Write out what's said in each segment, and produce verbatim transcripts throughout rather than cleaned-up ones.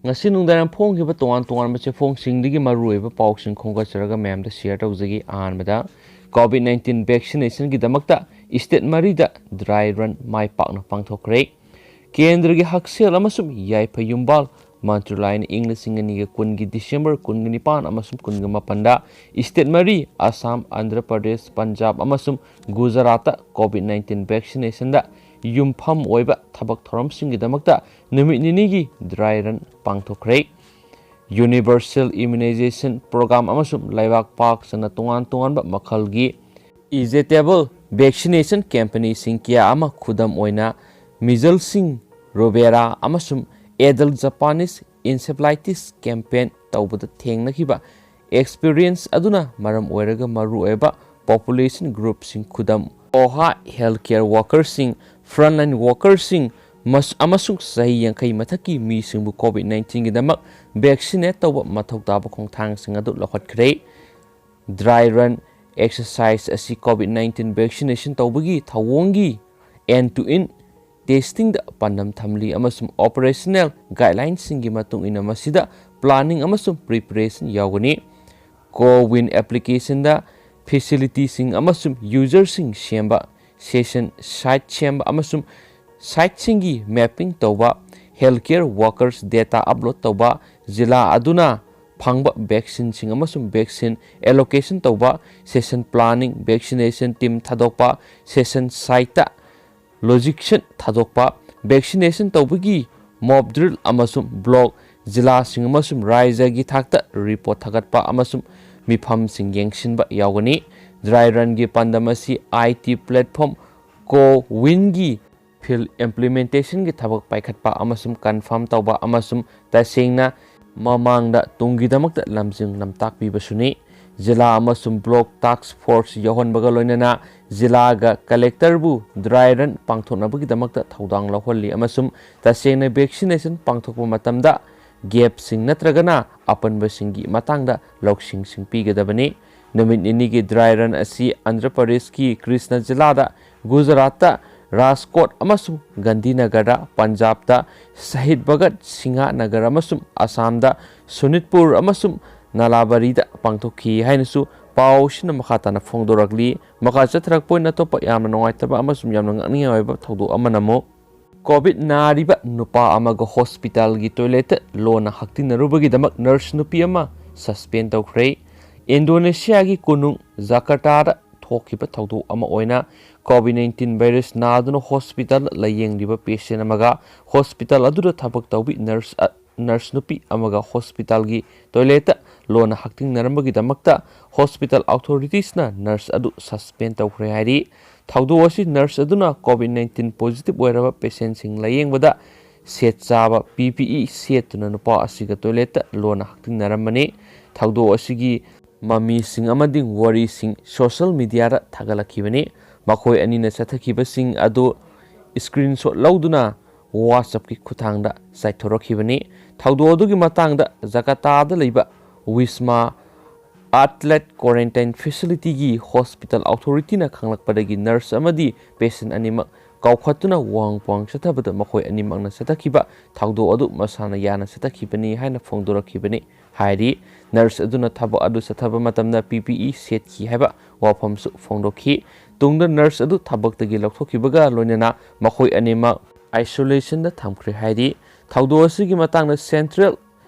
ꯉꯁꯤ ꯅꯨꯡꯗꯥꯡ ꯐꯣꯡꯈꯤꯕ ꯇꯣꯉꯥꯟ ꯇꯣꯉꯥꯟꯕ ꯆꯦꯐꯣꯡꯁꯤꯡꯗꯒꯤ ꯃꯔꯨꯑꯣꯏꯕ ꯄꯥꯎꯁꯤꯡ ꯈꯣꯝꯒꯠꯆꯔꯒ ꯃꯌꯥꯝꯗ share ꯇꯧꯖꯒꯦ꯫ ꯑꯍꯥꯟꯕꯗ, COVID nineteen vaccinationꯒꯤꯗꯃꯛꯇ state ꯃꯔꯤꯗ dry run ꯃꯥꯏ ꯄꯥꯛꯅ ꯄꯥꯡꯊꯣꯛꯈ꯭ꯔꯦ꯫ ꯀꯦꯟꯗ꯭ꯔꯒꯤ ꯍꯛꯁꯦꯜ ꯑꯃꯁꯨꯡ ꯌꯥꯏꯐ ꯌꯨꯝꯕꯥꯜ ꯃꯟꯇ꯭ꯔꯥꯂꯌꯅ ꯏꯪ ꯂꯤꯁꯤꯡ ꯑꯅꯤꯒ ꯀꯨꯟꯒꯤ December ꯀꯨꯟꯒ ꯅꯤꯄꯥꯟ ꯑꯃꯁꯨꯡ ꯀꯨꯟꯒ ꯃꯥꯄꯟꯗ state ꯃꯔꯤ, ꯑꯁꯥꯝ, ꯑꯟꯙ꯭ꯔ ꯄ꯭ꯔꯗꯦꯁ, ꯄꯟꯖꯥꯕ ꯑꯃꯁꯨꯡ ꯒꯨꯖꯔꯥꯠꯇ COVID nineteen vaccinationꯗ ꯌꯨꯝꯐꯝ ꯑꯣꯏꯕ ꯊꯕꯛ ꯊꯧꯔꯝꯁꯤꯡꯒꯤꯗꯃꯛꯇ ꯅꯨꯃꯤꯠ ꯅꯤꯅꯤꯒꯤ dry run ꯄꯥꯡꯊꯣꯛꯈ꯭ꯔꯦ꯫ Universal Immunization Program ꯑꯃꯁꯨꯡ ꯂꯩꯕꯥꯛ ꯄꯥꯛ ꯆꯟꯅ ꯇꯣꯉꯥꯟ ꯇꯣꯉꯥꯟꯕ ꯃꯈꯜꯒꯤ injectable vaccination campaignꯁꯤꯡ ꯀꯌꯥ ꯑꯃ, ꯈꯨꯗꯝ ꯑꯣꯏꯅ measlesꯁꯤꯡ, rubella ꯑꯃꯁꯨꯡ adult Japanese encephalitis campaign ꯇꯧꯕꯗ ꯊꯦꯡꯅꯈꯤꯕ experience ꯑꯗꯨꯅ ꯃꯔꯝ ꯑꯣꯏꯔꯒ ꯃꯔꯨꯑꯣꯏꯕ population groupꯁꯤꯡ, ꯈꯨꯗꯝ ꯑꯣꯏꯅ healthcare workerꯁꯤꯡ, frontline workerꯁꯤꯡ, ꯃꯁ-, ꯑꯃꯁꯨꯡ ꯆꯍꯤ ꯌꯥꯡꯈꯩ ꯃꯊꯛꯀꯤ ꯃꯤꯁꯤꯡꯕꯨ COVID nineteenꯒꯤꯗꯃꯛ vaccinate ꯇꯧꯕ ꯃꯊꯧ ꯇꯥꯕ ꯈꯣꯡꯊꯥꯡꯁꯤꯡ ꯑꯗꯨ ꯂꯧꯈꯠꯈ꯭ꯔꯦ꯫ Dry run exercise ꯑꯁꯤ COVID nineteen vaccination ꯇꯧꯕꯒꯤ ꯊꯧꯑꯣꯡꯒꯤ end-to-end testingꯗ ꯄꯥꯟꯗꯝ ꯊꯝꯂꯤ ꯑꯃꯁꯨꯡ operational guidelineꯁꯤꯡꯒꯤ ꯃꯇꯨꯡ ꯏꯟꯅ ꯃꯁꯤꯗ planning ꯑꯃꯁꯨꯡ preparation ꯌꯥꯎꯒꯅꯤ꯫ CoWIN applicationꯗ facilityꯁꯤꯡ ꯑꯃꯁꯨꯡ userꯁꯤꯡ ꯁꯦꯝꯕ, session site ꯁꯦꯝꯕ ꯑꯃꯁꯨꯡ siteꯁꯤꯡꯒꯤ mapping ꯇꯧꯕ, healthcare workers data upload ꯇꯧꯕ, ꯖꯤꯂꯥ ꯑꯗꯨꯅ ꯐꯪꯕ vaccineꯁꯤꯡ ꯑꯃꯁꯨꯡ vaccine allocation ꯇꯧꯕ, session planning, vaccination team ꯊꯥꯗꯣꯛꯄ, session siteꯇ logistics ꯊꯥꯗꯣꯛꯄ, vaccination ꯇꯧꯕꯒꯤ mock drill ꯑꯃꯁꯨꯡ block, ꯖꯤꯂꯥꯁꯤꯡ ꯑꯃꯁꯨꯡ ꯔꯥꯖ꯭ꯌꯒꯤ ꯊꯥꯛꯇ report ꯊꯥꯒꯠꯄ ꯑꯃꯁꯨꯡ ꯃꯤꯐꯝꯁꯤꯡ ꯌꯦꯡꯁꯤꯟꯕ ꯌꯥꯎꯒꯅꯤ꯫ Dry runꯒꯤ ꯄꯥꯟꯗꯝ ꯑꯁꯤ IT platform CoWINꯒꯤ field implementationꯒꯤ ꯊꯕꯛ ꯄꯥꯏꯈꯠꯄ ꯑꯃꯁꯨꯡ confirm ꯇꯧꯕ ꯑꯃꯁꯨꯡ ꯇꯁꯦꯡꯅ ꯃꯃꯥꯡꯗ ꯇꯨꯡꯒꯤꯗꯃꯛꯇ ꯂꯝꯖꯤꯡ ꯂꯝꯇꯥꯛꯄꯤꯕꯁꯨꯅꯤ꯫ ꯖꯤꯂꯥ ꯑꯃꯁꯨꯡ block task force ꯌꯥꯎꯍꯟꯕꯒ ꯂꯣꯏꯅꯅ ꯖꯤꯂꯥꯒ collectorꯕꯨ dry run ꯄꯥꯡꯊꯣꯛꯅꯕꯒꯤꯗꯃꯛꯇ ꯊꯧꯗꯥꯡ ꯂꯧꯍꯜꯂꯤ ꯑꯃꯁꯨꯡ ꯇꯁꯦꯡꯅ vaccination ꯄꯥꯡꯊꯣꯛꯄ ꯃꯇꯝꯗ gapꯁꯤꯡ ꯅꯠꯇ꯭ꯔꯒꯅ ꯑꯄꯟꯕꯁꯤꯡꯒꯤ ꯃꯇꯥꯡꯗ ꯂꯧꯁꯤꯡꯁꯤꯡ ꯄꯤꯒꯗꯕꯅꯤ꯫ ꯅꯨꯃꯤꯠ ꯅꯤꯅꯤꯒꯤ dry run ꯑꯁꯤ ꯑꯟꯙ꯭ꯔ ꯄ꯭ꯔꯗꯦꯁꯀꯤ ꯀ꯭ꯔꯤꯁꯅ ꯖꯤꯂꯥꯗ, ꯒꯨꯖꯔꯥꯠꯇ ꯔꯥꯖꯀꯣꯠ ꯑꯃꯁꯨꯡ ꯒꯥꯟꯙꯤꯅꯒꯔꯗ, ꯄꯟꯖꯥꯕꯇ ꯁꯍꯤꯗ ꯚꯒꯠ ꯁꯤꯡꯍ ꯅꯒꯔ ꯑꯃꯁꯨꯡ ꯑꯁꯥꯝꯗ ꯁꯣꯅꯤꯠꯄꯨꯔ ꯑꯃꯁꯨꯡ ꯅꯂꯥꯕꯥꯔꯤꯗ ꯄꯥꯡꯊꯣꯛꯈꯤ ꯍꯥꯏꯅꯁꯨ ꯄꯥꯎꯁꯤꯅ ꯃꯈꯥ ꯇꯥꯅ ꯐꯣꯡꯗꯣꯔꯛꯂꯤ꯫ ꯃꯈꯥ ꯆꯠꯊꯔꯛꯄ ꯑꯣꯏꯅ ꯑꯇꯣꯞꯄ ꯌꯥꯝꯅ ꯅꯨꯡꯉꯥꯏꯇꯕ ꯑꯃꯁꯨꯡ ꯌꯥꯝꯅ ꯉꯛꯅꯤꯡꯉꯥꯏ ꯑꯣꯏꯕ ꯊꯧꯗꯣꯛ ꯑꯃꯅ ꯑꯃꯨꯛ COVID ꯅꯥꯔꯤꯕ ꯅꯨꯄꯥ ꯑꯃꯒ ꯍꯣꯁꯄꯤꯇꯥꯜꯒꯤ ꯇꯣꯏꯂꯦꯠꯇ ꯂꯣꯟꯅ ꯍꯛꯇꯤꯟꯅꯔꯨꯕꯒꯤꯗꯃꯛ ꯅꯔꯁ ꯅꯨꯄꯤ ꯑꯃ ꯁꯁꯄꯦꯟ ꯇꯧꯈ꯭ꯔꯦ꯫ ꯏꯟꯗꯣꯅꯦꯁꯤꯌꯥꯒꯤ ꯀꯣꯅꯨꯡ ꯖꯀꯥꯔꯇꯥꯗ ꯊꯣꯛꯈꯤꯕ ꯊꯧꯗꯣꯛ ꯑꯃ ꯑꯣꯏꯅ COVID nineteen ꯚꯥꯏꯔꯁ ꯅꯥꯗꯨꯅ ꯍꯣꯁꯄꯤꯇꯥꯜꯗ ꯂꯥꯌꯦꯡꯂꯤꯕ ꯄꯦꯁꯦꯟ ꯑꯃꯒ ꯍꯣꯁꯄꯤꯇꯥꯜ ꯑꯗꯨꯗ ꯊꯕꯛ ꯇꯧꯕꯤ ꯅꯔꯁ, ꯅꯔꯁ ꯅꯨꯄꯤ ꯑꯃꯒ ꯍꯣꯁꯄꯤꯇꯥꯜꯒꯤ ꯇꯣꯏꯂꯦꯠꯇ ꯂꯣꯟꯅ ꯍꯛꯇꯤꯡꯅꯔꯝꯕꯒꯤꯗꯃꯛꯇ ꯍꯣꯁꯄꯤꯇꯥꯜ ꯑꯣꯊꯣꯔꯤꯇꯤꯁꯅ ꯅꯔꯁ ꯑꯗꯨ ꯁꯁꯄꯦꯟ ꯇꯧꯈ꯭ꯔꯦ ꯍꯥꯏꯔꯤ꯫ ꯊꯧꯗꯣꯛ ꯑꯁꯤ ꯅꯔꯁ ꯑꯗꯨꯅ COVID nineteen ꯄꯣꯖꯤꯇꯤꯚ ꯑꯣꯏꯔꯕ ꯄꯦꯁꯦꯟꯁꯤꯡ ꯂꯥꯌꯦꯡꯕꯗ ꯁꯦꯠ ꯆꯥꯕ PPE ꯁꯦꯠꯇꯨꯅ ꯅꯨꯄꯥ ꯑꯁꯤꯒ ꯇꯣꯏꯂꯦꯠꯇ ꯂꯣꯟꯅ ꯍꯛꯇꯤꯡꯅꯔꯝꯕꯅꯤ꯫ ꯊꯧꯗꯣꯛ ꯑꯁꯤꯒꯤ ꯃꯃꯤꯁꯤꯡ ꯑꯃꯗꯤ ꯋꯥꯔꯤꯁꯤꯡ ꯁꯣꯁꯤꯌꯦꯜ ꯃꯤꯗꯤꯌꯥꯗ ꯊꯥꯒꯠꯂꯛꯈꯤꯕꯅꯤ꯫ ꯃꯈꯣꯏ ꯑꯅꯤꯅ ꯆꯠꯊꯈꯤꯕꯁꯤꯡ ꯑꯗꯨ ꯁ꯭ꯀ꯭ꯔꯤꯟꯁꯣꯠ ꯂꯧꯗꯨꯅ WhatsApp-ꯀꯤ ꯈꯨꯠꯊꯥꯡꯗ ꯆꯥꯏꯊꯣꯔꯛꯈꯤꯕꯅꯤ꯫ ꯊꯧꯗꯣꯛ ꯑꯗꯨꯒꯤ ꯃꯇꯥꯡꯗ ꯖꯀꯥꯔꯇꯥꯗ ꯂꯩꯕ ꯋꯤꯁꯃꯥ ꯑꯥꯊꯂꯦꯠ ꯀ꯭ꯋꯥꯔꯦꯟꯇꯥꯏꯟ ꯐꯦꯁꯤꯂꯤꯇꯤꯒꯤ ꯍꯣꯁꯄꯤꯇꯥꯜ ꯑꯣꯊꯣꯔꯤꯇꯤꯅ ꯈꯪꯂꯛꯄꯗꯒꯤ ꯅꯔꯁ ꯑꯃꯗꯤ ꯄꯦꯁꯦꯟ ꯑꯅꯤꯃꯛ ꯀꯥꯎꯈꯠꯇꯨꯅ ꯋꯥꯡ ꯄꯥꯡ ꯆꯠꯊꯕꯗ ꯃꯈꯣꯏ ꯑꯅꯤꯃꯛꯅ ꯆꯠꯊꯈꯤꯕ ꯊꯧꯗꯣꯛ ꯑꯗꯨ ꯃꯁꯥꯅ ꯌꯥꯅ ꯆꯠꯊꯈꯤꯕꯅꯤ ꯍꯥꯏꯅ ꯐꯣꯡꯗꯣꯔꯛꯈꯤꯕꯅꯤ ꯍꯥꯏꯔꯤ꯫ ꯅꯔꯁ ꯑꯗꯨꯅ ꯊꯕꯛ ꯑꯗꯨ ꯆꯠꯊꯕ ꯃꯇꯝꯗ PPE ꯁꯦꯠꯈꯤ ꯍꯥꯏꯕ ꯋꯥꯐꯝꯁꯨ ꯐꯣꯡꯗꯣꯛꯈꯤ꯫ ꯇꯨꯡꯗ ꯅꯔꯁ ꯑꯗꯨ ꯊꯕꯛꯇꯒꯤ ꯂꯧꯊꯣꯛꯈꯤꯕꯒ ꯂꯣꯏꯅꯅ ꯃꯈꯣꯏ ꯑꯅꯤꯃꯛ ꯑꯥꯏꯁꯣꯂꯦꯁꯟꯗ ꯊꯝꯈ꯭ꯔꯦ ꯍꯥꯏꯔꯤ꯫ ꯊꯧꯗꯣꯛ ꯑꯁꯤꯒꯤ ꯃꯇꯥꯡꯗ ꯁꯦꯟꯇ꯭ꯔꯦꯜ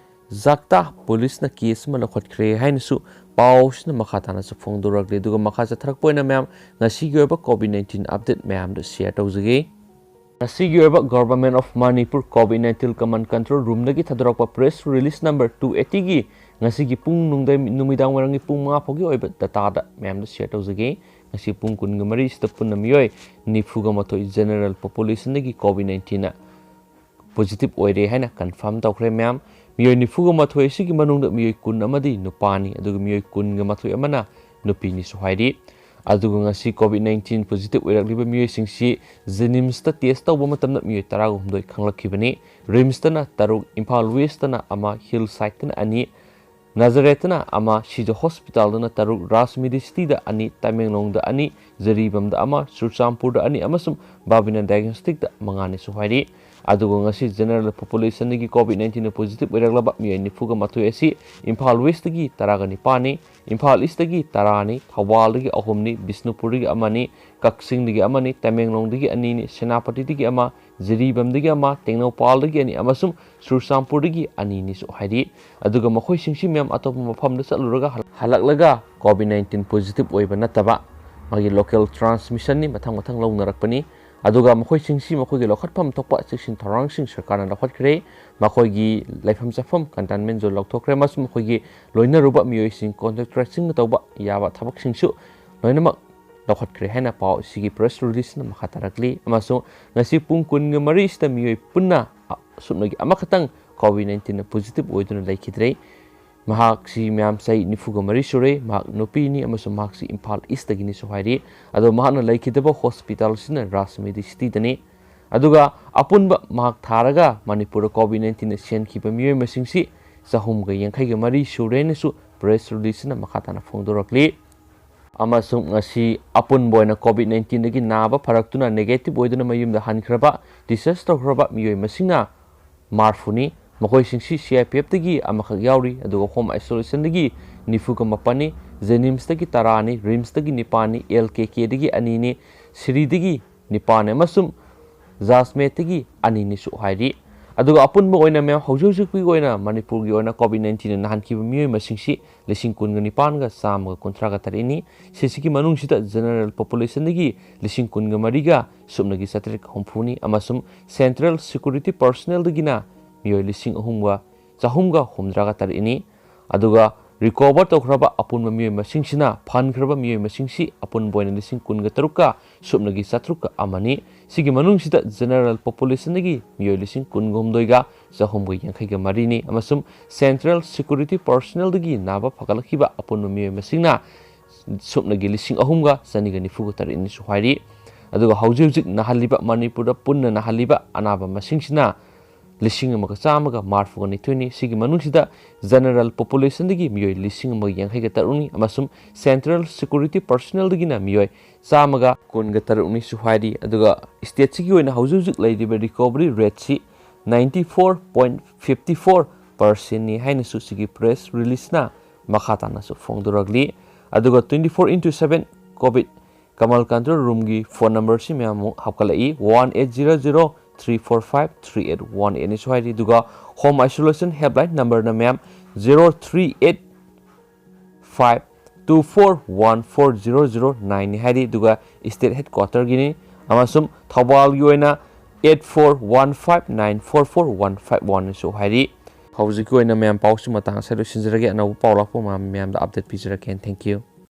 ꯖꯛꯇꯥ ꯄꯨꯂꯤꯁꯅ ꯀꯦꯁ ꯑꯃ ꯂꯧꯈꯠꯈ꯭ꯔꯦ ꯍꯥꯏꯅꯁꯨ ꯄꯥꯎꯁꯤꯅ ꯃꯈꯥ ꯇꯥꯅꯁꯨ ꯐꯣꯡꯗꯣꯔꯛꯂꯤ꯫ ꯑꯗꯨꯒ ꯃꯈꯥ ꯆꯠꯊꯔꯛꯄ ꯑꯣꯏꯅ ꯃꯌꯥꯝ ꯉꯁꯤꯒꯤ ꯑꯣꯏꯕ COVID nineteen ꯑꯞꯗꯦꯠ ꯃꯌꯥꯝꯗꯨ ꯁꯤꯌꯔ ꯇꯧꯖꯒꯦ꯫ ꯉꯁꯤꯒꯤ ꯑꯣꯏꯕ Government of Manipur COVID nineteen Command Control Room-ꯗꯒꯤ ꯊꯥꯗꯣꯔꯛꯄ ꯄ꯭ꯔꯦꯁ ꯔꯤꯂꯤꯁ ꯅꯝꯕꯔ two eighty-ꯒꯤ ꯉꯁꯤꯒꯤ ꯄꯨꯡ ꯅꯨꯡꯗꯥꯡ, ꯅꯨꯃꯤꯗꯥꯡ ꯋꯥꯏꯔꯝꯒꯤ ꯄꯨꯡ ꯃꯉꯥ ꯐꯥꯎꯒꯤ ꯑꯣꯏꯕ ꯗꯇꯥꯗ ꯃꯌꯥꯝꯗ ꯁꯤꯌꯔ ꯇꯧꯖꯒꯦ꯫ ꯉꯁꯤ ꯄꯨꯡ ꯀꯨꯟꯒ ꯃꯔꯤꯁꯤꯗ ꯄꯨꯟꯅ ꯃꯤꯑꯣꯏ ꯅꯤꯐꯨꯒ ꯃꯥꯊꯣꯏ ꯖꯦꯅꯔꯦꯜ ꯄꯣꯄꯨꯂꯦꯁꯟꯗꯒꯤ COVID nineteen-ꯅ ꯄꯣꯖꯤꯇꯤꯚ ꯑꯣꯏꯔꯦ ꯍꯥꯏꯅ ꯀꯟꯐꯥꯔꯝ ꯇꯧꯈ꯭ꯔꯦ ꯃꯌꯥꯝ꯫ ꯃꯤꯑꯣꯏ ꯅꯤꯐꯨꯒ ꯃꯥꯊꯣꯏ ꯑꯁꯤꯒꯤ ꯃꯅꯨꯡꯗ ꯃꯤꯑꯣꯏ ꯀꯨꯟ ꯑꯃꯗꯤ ꯅꯨꯄꯥꯅꯤ, ꯑꯗꯨꯒ ꯃꯤꯑꯣꯏ ꯀꯨꯟꯒ ꯃꯥꯊꯣꯏ ꯑꯃꯅ ꯅꯨꯄꯤꯅꯤꯁꯨ ꯍꯥꯏꯔꯤ꯫ ꯑꯗꯨꯒ ꯉꯁꯤ COVID nineteen ꯄꯣꯖꯤꯇꯤꯚ ꯑꯣꯏꯔꯛꯂꯤꯕ ꯃꯤꯑꯣꯏꯁꯤꯡꯁꯤ ꯖꯦꯅꯤꯝꯁꯇ ꯇꯦꯁ ꯇꯧꯕ ꯃꯇꯝꯗ ꯃꯤꯑꯣꯏ ꯇꯔꯥꯒ ꯍꯨꯝꯗꯣꯏ ꯈꯪꯂꯛꯈꯤꯕꯅꯤ꯫ ꯔꯤꯝꯁꯇꯅ ꯇꯔꯨꯛ, ꯏꯝꯐꯥꯜ ꯋꯦꯁꯇꯅ ꯑꯃ, ꯍꯤꯜ ꯁꯥꯏꯗꯇꯅ ꯑꯅꯤ, ꯅꯥꯖꯔꯦꯠꯇꯅ ꯑꯃ, ꯁꯤꯖ ꯍꯣꯁꯄꯤꯇꯥꯜꯗꯅ ꯇꯔꯨꯛ, ꯔꯥꯖ ꯃꯦꯗꯤꯁꯤꯇꯤꯗ ꯑꯅꯤ, ꯇꯃꯦꯡꯂꯣꯡꯗ ꯑꯅꯤ, ꯖꯤꯔꯤꯕꯥꯝꯗ ꯑꯃ, ꯆꯨꯔꯆꯥꯟꯄꯨꯔꯗ ꯑꯅꯤ ꯑꯃꯁꯨꯡ ꯕꯥꯕꯤꯅꯥ ꯗꯥꯏꯒꯅꯣꯁꯇꯤꯛꯇ ꯃꯉꯥꯅꯤꯁꯨ ꯍꯥꯏꯔꯤ꯫ ꯑꯗꯨꯒ ꯉꯁꯤ ꯖꯦꯅꯔꯦꯜ ꯄꯣꯄꯨꯂꯦꯁꯟꯗꯒꯤ ꯀꯣꯚꯤꯗ ꯅꯥꯏꯟꯇꯤꯟꯅ ꯄꯣꯖꯤꯇꯤꯚ ꯑꯣꯏꯔꯛꯂꯕ ꯃꯤꯑꯣꯏ ꯅꯤꯐꯨꯒ ꯃꯥꯊꯣꯏ ꯑꯁꯤ ꯏꯝꯐꯥꯜ ꯋꯦꯁꯇꯒꯤ ꯇꯔꯥꯒ ꯅꯤꯄꯥꯟꯅꯤ, ꯏꯝꯐꯥꯜ ꯏꯁꯇꯒꯤ ꯇꯔꯥꯅꯤ, ꯊꯧꯕꯥꯜꯗꯒꯤ ꯑꯍꯨꯝꯅꯤ, ꯕꯤꯁꯅꯨꯄꯨꯔꯗꯒꯤ ꯑꯃꯅꯤ, ꯀꯛꯆꯤꯡꯗꯒꯤ ꯑꯃꯅꯤ, ꯇꯃꯦꯡꯂꯣꯡꯗꯒꯤ ꯑꯅꯤꯅꯤ, ꯁꯦꯅꯥꯄꯇꯤꯗꯒꯤ ꯑꯃ, ꯖꯤꯔꯤꯕꯥꯝꯗꯒꯤ ꯑꯃ, ꯇꯦꯡꯅꯧꯄꯥꯜꯗꯒꯤ ꯑꯅꯤ ꯑꯃꯁꯨꯡ ꯆꯨꯔꯆꯥꯟꯄꯨꯔꯗꯒꯤ ꯑꯅꯤꯅꯤꯁꯨ ꯍꯥꯏꯔꯤ꯫ ꯑꯗꯨꯒ ꯃꯈꯣꯏꯁꯤꯡꯁꯤ ꯃꯌꯥꯝ ꯑꯇꯣꯞꯄ ꯃꯐꯝꯗ ꯆꯠꯂꯨꯔꯒ ꯍꯜ-, ꯍꯜꯂꯛꯂꯒ ꯀꯣꯚꯤꯗ ꯅꯥꯏꯟꯇꯤꯟ ꯄꯣꯖꯤꯇꯤꯚ ꯑꯣꯏꯕ ꯅꯠꯇꯕ ꯃꯥꯒꯤ ꯂꯣꯀꯦꯜ ꯇ꯭ꯔꯥꯟꯁꯃꯤꯁꯟꯅꯤ ꯃꯊꯪ ꯃꯊꯪ ꯂꯧꯅꯔꯛꯄꯅꯤ꯫ ꯑꯗꯨꯒ ꯃꯈꯣꯏꯁꯤꯡꯁꯤ ꯃꯈꯣꯏꯒꯤ ꯂꯧꯈꯠꯐꯝ ꯊꯣꯛꯄ ꯆꯦꯛꯁꯤꯟ ꯊꯧꯔꯥꯡꯁꯤꯡ ꯁꯔꯀꯥꯔꯅ ꯂꯧꯈꯠꯈ꯭ꯔꯦ꯫ ꯃꯈꯣꯏꯒꯤ ꯂꯩꯐꯝ ꯆꯥꯐꯝ ꯀꯟꯇꯦꯟꯃꯦꯟ ꯖꯣꯟ ꯂꯧꯊꯣꯛꯈ꯭ꯔꯦ ꯑꯃꯁꯨꯡ ꯃꯈꯣꯏꯒꯤ ꯂꯣꯏꯅꯔꯨꯕ ꯃꯤꯑꯣꯏꯁꯤꯡ ꯀꯣꯟꯇꯦꯛ ꯇ꯭ꯔꯦꯁꯤꯡꯅ ꯇꯧꯕ ꯌꯥꯕ ꯊꯕꯛꯁꯤꯡꯁꯨ ꯂꯣꯏꯅꯃꯛ ꯂꯧꯈꯠꯈ꯭ꯔꯦ ꯍꯥꯏꯅ ꯄꯥꯎ ꯑꯁꯤꯒꯤ ꯄ꯭ꯔꯦꯁ ꯔꯤꯂꯤꯖꯅ ꯃꯈꯥ ꯇꯥꯔꯛꯂꯤ꯫ ꯑꯃꯁꯨꯡ ꯉꯁꯤ ꯄꯨꯡ ꯀꯨꯟꯒ ꯃꯔꯤꯁꯤꯗ ꯃꯤꯑꯣꯏ ꯄꯨꯟꯅ, ꯑ, ꯁꯨꯞꯅꯒꯤ ꯑꯃꯈꯛꯇꯪ ꯀꯣꯚꯤꯗ ꯅꯥꯏꯟꯇꯤꯟꯅ ꯄꯣꯖꯤꯇꯤꯚ ꯑꯣꯏꯗꯨꯅ ꯂꯩꯈꯤꯗ꯭ꯔꯦ꯫ ꯃꯍꯥꯛꯁꯤ ꯃꯌꯥꯝ ꯆꯍꯤ ꯅꯤꯐꯨꯒ ꯃꯔꯤ ꯁꯨꯔꯦ, ꯃꯍꯥꯛ ꯅꯨꯄꯤꯅꯤ ꯑꯃꯁꯨꯡ ꯃꯍꯥꯛꯁꯤ ꯏꯝꯐꯥꯜ ꯏꯁꯇꯒꯤꯅꯤꯁꯨ ꯍꯥꯏꯔꯤ꯫ ꯑꯗꯣ ꯃꯍꯥꯛꯅ ꯂꯩꯈꯤꯗꯕ ꯍꯣꯁꯄꯤꯇꯥꯜ ꯑꯁꯤꯅ ꯔꯥꯖ ꯃꯦꯗꯤꯁꯤꯇꯤꯗꯅꯤ꯫ ꯑꯗꯨꯒ ꯑꯄꯨꯟꯕ ꯃꯍꯥꯛ ꯊꯥꯔꯒ ꯃꯅꯤꯄꯨꯔꯗ ꯀꯣꯚꯤꯗ ꯅꯥꯏꯟꯇꯤꯟꯅ ꯁꯤꯍꯟꯈꯤꯕ ꯃꯤꯑꯣꯏ ꯃꯁꯤꯡꯁꯤ ꯆꯍꯨꯝꯒ ꯌꯥꯡꯈꯩꯒ ꯃꯔꯤ ꯁꯨꯔꯦꯅꯁꯨ ꯄ꯭ꯔꯦꯁ ꯔꯤꯂꯤꯖꯅ ꯃꯈꯥ ꯇꯥꯅ ꯐꯣꯡꯗꯣꯔꯛꯂꯤ꯫ ꯑꯃꯁꯨꯡ ꯉꯁꯤ ꯑꯄꯨꯟꯕ ꯑꯣꯏꯅ ꯀꯣꯚꯤꯗ ꯅꯥꯏꯟꯇꯤꯟꯗꯒꯤ ꯅꯥꯕ ꯐꯔꯛꯇꯨꯅ ꯅꯦꯒꯦꯇꯤꯚ ꯑꯣꯏꯗꯨꯅ ꯃꯌꯨꯝꯗ ꯍꯟꯈ꯭ꯔꯕ, ꯗꯤꯁꯆꯥꯔꯖ ꯇꯧꯈ꯭ꯔꯕ ꯃꯤꯑꯣꯏ ꯃꯁꯤꯡꯅ ꯃꯔꯤꯐꯨꯅꯤ꯫ ꯃꯈꯣꯏꯁꯤꯡꯁꯤ ꯁꯤ ꯑꯥꯏ ꯄꯤ ꯑꯦꯐꯇꯒꯤ ꯑꯃꯈꯛ ꯌꯥꯎꯔꯤ, ꯑꯗꯨꯒ ꯍꯣꯝ ꯑꯥꯏꯁꯣꯂꯦꯁꯟꯗꯒꯤ ꯅꯤꯐꯨꯒ ꯃꯥꯄꯟꯅꯤ, ꯖꯦꯅꯤꯝꯁꯇꯒꯤ ꯇꯔꯥꯅꯤ, ꯔꯤꯝꯁꯇꯒꯤ ꯅꯤꯄꯥꯟꯅꯤ, ꯑꯦꯜ ꯀꯦ ꯀꯦꯗꯒꯤ ꯑꯅꯤꯅꯤ, ꯁꯤꯔꯤꯗꯒꯤ ꯅꯤꯄꯥꯟꯅꯤ ꯑꯃꯁꯨꯡ ꯖꯥꯁꯃꯦꯠꯇꯒꯤ ꯑꯅꯤꯅꯤꯁꯨ ꯍꯥꯏꯔꯤ꯫ ꯑꯗꯨꯒ ꯑꯄꯨꯟꯕ ꯑꯣꯏꯅ ꯃꯌꯥꯝ ꯍꯧꯖꯤꯛ ꯍꯧꯖꯤꯛꯀꯤ ꯑꯣꯏꯅ ꯃꯅꯤꯄꯨꯔꯒꯤ ꯑꯣꯏꯅ ꯀꯣꯚꯤꯗ ꯅꯥꯏꯟꯇꯤꯟꯅ ꯅꯥꯍꯟꯈꯤꯕ ꯃꯤꯑꯣꯏ ꯃꯁꯤꯡꯁꯤ ꯂꯤꯁꯤꯡ ꯀꯨꯟꯒ ꯅꯤꯄꯥꯟꯒ ꯆꯥꯝꯃꯒ ꯀꯨꯟꯊ꯭ꯔꯥꯒ ꯇꯔꯦꯠꯅꯤ꯫ ꯁꯤꯁꯤꯒꯤ ꯃꯅꯨꯡꯁꯤꯗ ꯖꯦꯅꯔꯦꯜ ꯄꯣꯄꯨꯂꯦꯁꯟꯗꯒꯤ ꯂꯤꯁꯤꯡ ꯀꯨꯟꯒ ꯃꯔꯤꯒ ꯁꯨꯞꯅꯒꯤ ꯆꯥꯇ꯭ꯔꯦꯠ ꯍꯨꯝꯐꯨꯅꯤ ꯑꯃꯁꯨꯡ ꯁꯦꯟꯇ꯭ꯔꯦꯜ ꯁꯦꯀ꯭ꯌꯨꯔꯤꯇꯤ ꯄꯔꯁꯅꯦꯜꯗꯒꯤꯅ ꯃꯤꯑꯣꯏ ꯂꯤꯁꯤꯡ ꯑꯍꯨꯝꯒ ꯆꯍꯨꯝꯒ ꯍꯨꯝꯗ꯭ꯔꯥꯒ ꯇꯔꯦꯠꯅꯤ꯫ ꯑꯗꯨꯒ ꯔꯤꯀꯣꯚꯔ ꯇꯧꯈ꯭ꯔꯕ ꯑꯄꯨꯟꯕ ꯃꯤꯑꯣꯏ ꯃꯁꯤꯡꯁꯤꯅ ꯐꯍꯟꯈ꯭ꯔꯕ ꯃꯤꯑꯣꯏ ꯃꯁꯤꯡꯁꯤ ꯑꯄꯨꯟꯕ ꯑꯣꯏꯅ ꯂꯤꯁꯤꯡ ꯀꯨꯟꯒ ꯇꯔꯨꯛꯀ ꯁꯨꯞꯅꯒꯤ ꯆꯥꯇ꯭ꯔꯨꯛꯀ ꯑꯃꯅꯤ꯫ ꯁꯤꯒꯤ ꯃꯅꯨꯡꯁꯤꯗ ꯖꯦꯅꯔꯦꯜ ꯄꯣꯄꯨꯂꯦꯁꯟꯗꯒꯤ ꯃꯤꯑꯣꯏ ꯂꯤꯁꯤꯡ ꯀꯨꯟꯒ ꯍꯨꯝꯗꯣꯏꯒ ꯆꯍꯨꯝꯒ ꯌꯥꯡꯈꯩꯒ ꯃꯔꯤꯅꯤ ꯑꯃꯁꯨꯡ ꯁꯦꯟꯇ꯭ꯔꯦꯜ ꯁꯦꯀ꯭ꯌꯨꯔꯤꯇꯤ ꯄꯔꯁꯅꯦꯜꯗꯒꯤ ꯅꯥꯕ ꯐꯒꯠꯂꯛꯈꯤꯕ ꯑꯄꯨꯟꯕ ꯃꯤꯑꯣꯏ ꯃꯁꯤꯡꯅ ꯁꯨꯞꯅꯒꯤ ꯂꯤꯁꯤꯡ ꯑꯍꯨꯝꯒ ꯆꯅꯤꯒ ꯅꯤꯐꯨꯒ ꯇꯔꯦꯠꯅꯤꯁꯨ ꯍꯥꯏꯔꯤ꯫ ꯑꯗꯨꯒ ꯍꯧꯖꯤꯛ ꯍꯧꯖꯤꯛ ꯅꯥꯍꯜꯂꯤꯕ, ꯃꯅꯤꯄꯨꯔꯗ ꯄꯨꯟꯅ ꯅꯥꯍꯜꯂꯤꯕ ꯑꯅꯥꯕ ꯃꯁꯤꯡꯁꯤꯅ ꯂꯤꯁꯤꯡ ꯑꯃꯒ ꯆꯥꯝꯃꯒ ꯃꯔꯤꯐꯨꯒ ꯅꯤꯊꯣꯏꯅꯤ꯫ ꯁꯤꯒꯤ ꯃꯅꯨꯡꯁꯤꯗ general populationꯗꯒꯤ ꯃꯤꯑꯣꯏ ꯂꯤꯁꯤꯡ ꯑꯃꯒ ꯌꯥꯡꯈꯩꯒ ꯇꯔꯨꯛꯅꯤ ꯑꯃꯁꯨꯡ central security personnelꯗꯒꯤꯅ ꯃꯤꯑꯣꯏ ꯆꯥꯝꯃꯒ ꯀꯨꯟꯒ ꯇꯔꯨꯛꯅꯤꯁꯨ ꯍꯥꯏꯔꯤ꯫ ꯑꯗꯨꯒ stateꯁꯤꯒꯤ ꯑꯣꯏꯅ ꯍꯧꯖꯤꯛ ꯍꯧꯖꯤꯛ ꯂꯩꯔꯤꯕ recovery rateꯁꯤ ninety four point fifty four percentꯅꯤ ꯍꯥꯏꯅꯁꯨ ꯁꯤꯒꯤ press releaseꯅ ꯃꯈꯥ ꯇꯥꯅꯁꯨ ꯐꯣꯡꯗꯣꯔꯛꯂꯤ꯫ ꯑꯗꯨꯒ twenty four into seven COVID Kamal control roomꯒꯤ phone numberꯁꯤ ꯃꯌꯥꯝ ꯑꯃꯨꯛ ꯍꯥꯞꯀꯠꯂꯛꯏ, one eight zero zero three four five three eight one eightꯅꯤꯁꯨ ꯍꯥꯏꯔꯤ꯫ ꯑꯗꯨꯒ home isolation helpline numberꯅ ꯃꯌꯥꯝ zero three eight five two four one four zero zero nineꯅꯤ ꯍꯥꯏꯔꯤ꯫ ꯑꯗꯨꯒ state headquarterꯒꯤꯅꯤ꯫ ꯑꯃꯁꯨꯡ ꯊꯧꯕꯥꯜꯒꯤ ꯑꯣꯏꯅ eight four one five nine four four one five oneꯅꯤꯁꯨ ꯍꯥꯏꯔꯤ꯫ ꯍꯧꯖꯤꯛꯀꯤ ꯑꯣꯏꯅ ꯃꯌꯥꯝ ꯄꯥꯎꯁꯤ ꯃꯇꯥꯡ ꯑꯁꯤꯗ ꯂꯣꯏꯁꯤꯟꯖꯔꯒꯦ꯫ ꯑꯅꯧꯕ ꯄꯥꯎ ꯂꯥꯛꯄ ꯃꯌꯥꯝ ꯃꯌꯥꯝꯗ update ꯄꯤꯖꯔꯛꯀꯦ꯫ Thank you꯫